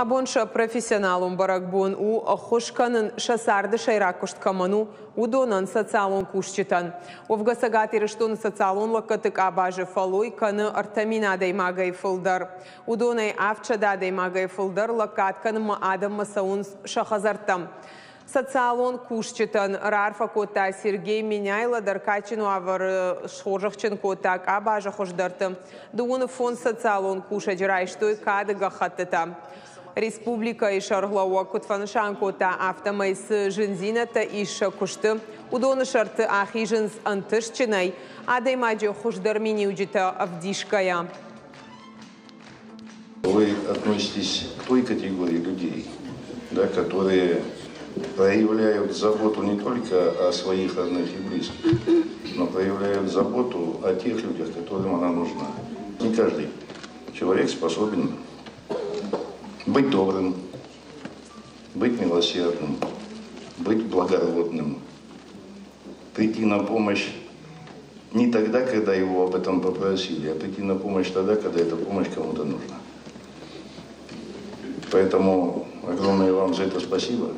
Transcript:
Абон сӕ профессионалон бӕрӕгбон у, ӕххуыс кӕнын сӕ царды сӕйраг куыст кӕмӕн у, уыдонӕн, социалон кусджытӕн. Уӕвгӕ Цӕгат Ирыстоны социалон лӕггӕдты къабазы фӕллой кӕны 3000 адӕймагӕй фылдӕр. Уыдонӕй 700 адӕймагӕй фылдӕр лӕггад кӕнынмӕ адӕммӕ цӕуынц сӕ хӕдзӕрттӕм. Социалон кусджытӕн раарфӕ кодта Сергей Меняйло дӕр, кадджын уавӕры схорзӕхджын кодта къабазы хуыздӕрты. 35 социалон кусӕджы райстой кады гӕххӕттытӕ. Республикӕйы сӕргълӕууӕг куыд фӕнысан кодта, афтӕмӕй цы зындзинӕдтӕ ис сӕ куысты, уыдоны сӕрты ахизынц ӕнтыстджынӕй, адӕймаджы хуыздӕр миниуджытӕ ӕвдисгӕйӕ. Вы относитесь к той категории людей, да, которые проявляют заботу не только о своих родных и близких, но проявляют заботу о тех людях, которым она нужна. Не каждый человек способен быть добрым, быть милосердным, быть благородным, прийти на помощь не тогда, когда его об этом попросили, а прийти на помощь тогда, когда эта помощь кому-то нужна. Поэтому огромное вам за это спасибо.